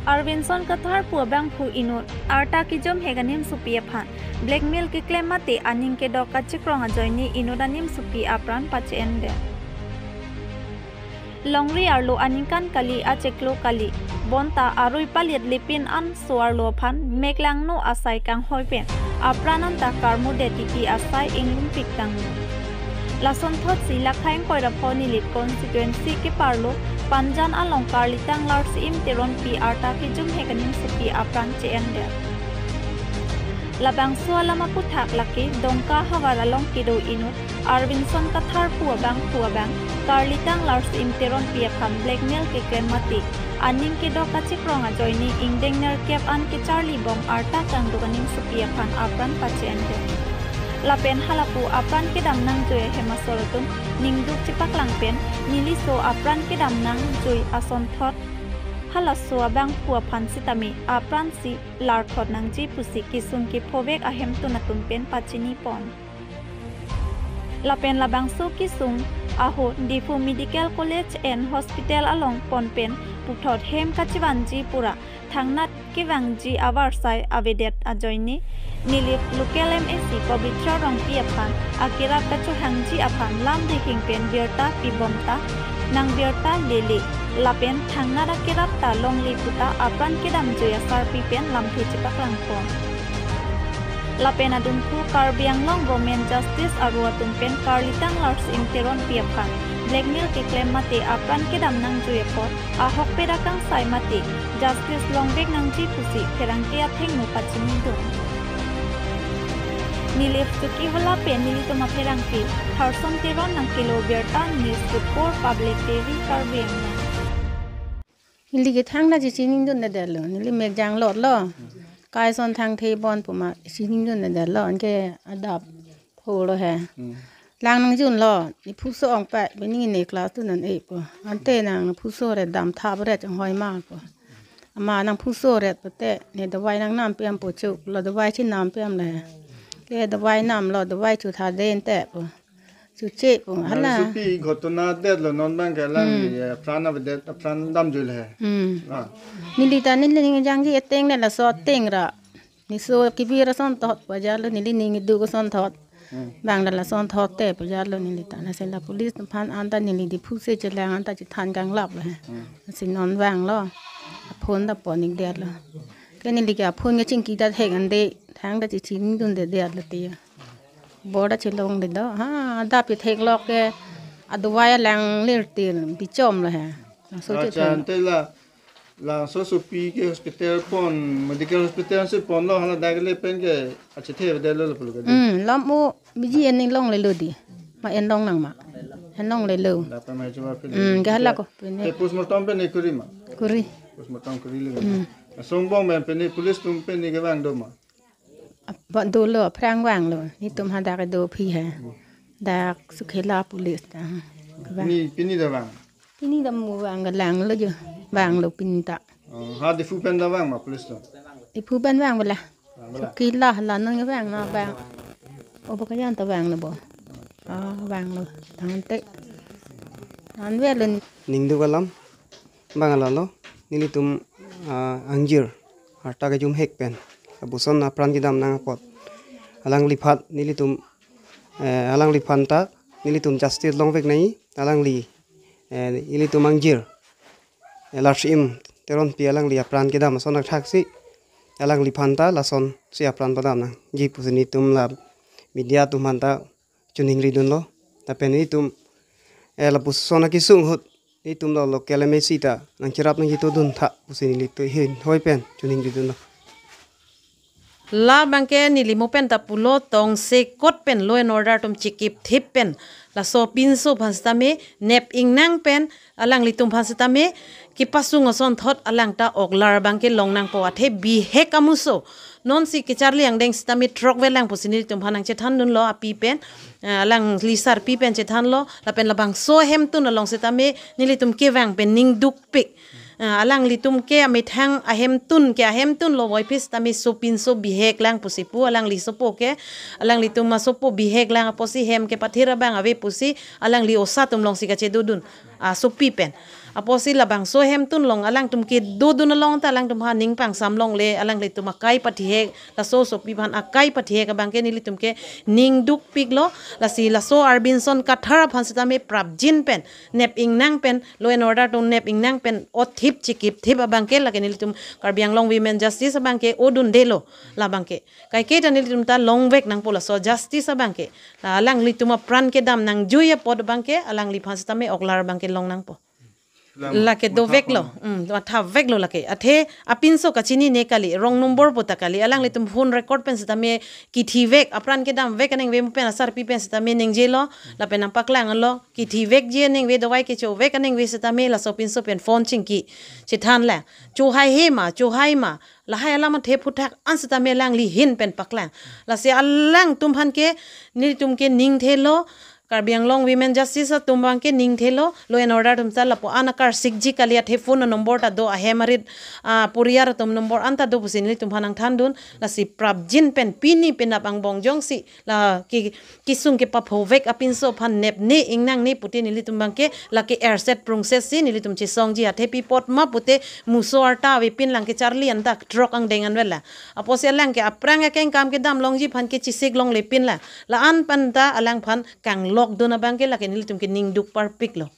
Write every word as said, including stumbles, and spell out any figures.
Arvinson Kathar pu abangphu inut arta kejum hek animsopi aphan blackmail keklem mate aning kedok kachekrong ajoine inut animsopi apran pache-endet. Longri arlo aningkan kali achiklo kali bonta arui palit lipin an so arlo aphan meklangno asai kanghoi pen apran anta karmudet titi asai inglungpik tanglo. Lasonthotsi Lakhaing Koirapho Nilip constituency keparlo Panjan along Karlitang Larsiim Teronpi arta kejum hek animsopi apran che-endet. Labangso alam aputhak lake Dongka havar along kedo inut Arvinson Kathar pu abangphu abang Karlitang Larsiim Teronpi aphan blackmail keklem mate aning kedok kachekrong ajoine ingdeng nerkep an kecharli bom arta kangduk animsopi aphan apran pache-endet. Lapen halapu apran kedam nangjoi ahem asor atum ningduk chepaklang pen neliso apran kedam nangjoi asonthot halaso abangphu aphan sitame apransi larthot nangji pusi kesung kephovek ahemtun atum pen pachini pon. Lapen labangso kesung ahut Diphu Medical College and Hospital along pon pen puthot hem kachevanji pura thangnat kevangji avarsai avedet ajoine Nilip local M A C Pabitra Rongpi aphan akerap kachohangji aphan lam rihing pen birta pibom ta nang birta lele lapen thangnat akerap ta longle puta apran kedamjoi asarpi pen lamthe chepaklang pon. Lapen adunthu Karbi Anglong Women Justice aro atum pen Karlitang Larsiim Teronpi aphan blackmail keklem mate apran kedam nangjoi apot ahokpet akangsai mate justice longvek nangji pusi pherangke athengno pachinidun. Nilip Chokihola pen nelitum apherangke Tharson Teron nangkelo birta News Report Public T V Karbi Anglong. Neli ke thangnat chinidundedet lo, neli mekjang lotlo. Kaison thangthe bon puma chinidundedet lo, anke adap pholo he. Hmm. Lang nangjunlo, ne phuso ong pa, bini ne class two non eight po. Ante nang phuso ret dam thap ret chonghoi ma po. Ama nang phuso ret pote, ne dawai nangnam pem po chok, lo dawai chinam pem le. Ke dawai namlo, dawai chotha den te po. Chuche po, hala. Nangsopi ghotona detlo non abangke alangli, hmm, eh, apran avedet, apran damjoi le. Hmm. Ah. Neli ta neli ning jangji ateng ne laso ateng ra. Neso kebir asonthot pajalo neli ning iduk asonthot. Hmm. Bang la lasonthot te pajalo neli ta. Lasi la police atum aphan anta neli Diphu si chelang anta chethan kanglap le. Hmm. Lasi non vanglo. Aphone ta pon-ikdetlo. Ke neli ke aphone ke chingki ta thek ande. Thangnat chinidundedet lo te. Bor ta chelongledet. Ha, adap pi theklok ke adawai alang lir til bichom lo he. Laso, acha, chethan. Ante la, lasosopi ke hospital pon, medical hospital si ponlo hala dak le pen ke achethe avedet lo pulo ke di. Hmm, lam o biji en longlelo di. Ma en long nang ma. En longlelo. Data mai chuba pele. Hmm, ke hala ko pene. Te postmortem pen ne kuri ma. Kuri. Postmortem kuri le. Hmm. Asong bong pen pene police atum pen ne kevang do ma. Ba dolo aphrang vanglo, netum hadak do aphi he. Dak Chokihola police ta. Vang. Pini, pini ta vang? Pini ta mo vang, langlo jo. Vanglo pini ta. Oh, ha Diphu pen ta vang ma police atum? Diphu pen vang bela. Vang bela. Chokihola la non vang na vang. O ba kajan ta vanglo bo. Ah, vanglo. Tangte. An velo. Ningduk alam. Bang alalo, nelitum, ah, angjir, arta kejum hek pen, lapuson apran kedam nang apot. Alangliphan, nelitum, eh, alangliphan ta, nelitum justice longvek nai, alangli, eh, nelitum angjir, eh, Larsiim Teronpi alangli apran kedam ason athak si, alangliphan ta, lasonsi apran padam nangji pusi nelitum la media atum aphan ta, choningridunlo. Lapen nelitum, eh, lapuson akesung ahut, nelitum lo local M A C ta, nangcherap nangchitodun tha, pusi nelitum ahin hoi pen, choningridunlo. Labangke neli mo pen ta pulo tongsekot pen law and order atum chekip thip pen, laso pinso aphan sitame, nep ingnang pen, alanglitum aphan sitame, kepasung asonthot alang ta oklar abangke long nangpo athe bihek amuso. Nonsi kecharli angdeng sitame throk velang pusi nelitum aphan nangchethandunlo api pen, eh, alangli sarpi pen chethanlo, lapen labangso ahemtun along sitame nelitum kevang pen ningdukpik. Eh, alanglitum ke amethang ahemtun ke ahemtun lo voiphis sitame sopinso bihek lang pusi pu alangli sopo ke, alanglitum asopo bihek lang apotsi hem kepathir abang ave pusi alangli osa atum alongsi kachedodun. asopi pen. Apotsi labangso ahemtun along alangtum kedodun along ta alangtum ha ning pangsam longle, alanglitum akai pathihek, laso asopi aphan akai pathihek abangke nelitum ke ning dukpiklo. Lasi laso Arvinson Kathar aphan sitame prapjin pen, nep ingnang pen, law and order atum nep ingnang pen othip chikip thip abangke lake nelitum Karbi Anglong Women Justice abangke odundelo labangke. Kaike ta nelitum ta longvek nangpo laso justice abangke. La alanglitum apran kedam nangjui apot abangke alangliphan sitame oklar abangke long nangpo. Lake doveklo, hmm, mathaveklo lake. Athe apinso kachinine kali, wrong number pu ta kali. Alanglitum phone record pen sitame kithivek, apran kedamvek aningve mo pen asarpi pen sitame ningjelo, lapen nangpaklanglo, kithivekji aningve, dawai kechovek aningve sitame laso apinso pen phone chingki chethanlang. Chohaihe ma, chohai ma, lahai alam athe aphuthak an sitame alangli ahin pen paklang. Lasi alangtum aphan ke, nelitum ke ningthelo, Karbi Anglong Women Justice atum abangke ningthelo, law and order atum ta lapu-an akarsikji kali, athe phone number ta do, ahem arit, ah, poriyal atum number an ta do pusi nelitum aphan nangthandun. Lasi prapjin pen pini penap angbong jongsi la ke, kesung kepaphovek apinso aphan nepne ingnangne pute nelitum abangke lake erset prungset si nelitum chesongji, athe pi apot ma pute muso arta avepin, lang kecharli anta throk angdeng anvet la. Apotsi alang ke aphrang akeng kam kedam longji aphan ke chesik longlepin la. La-an pen ta alangphan kanglokdun abangke lake nelitum ke ning duk parpiklo.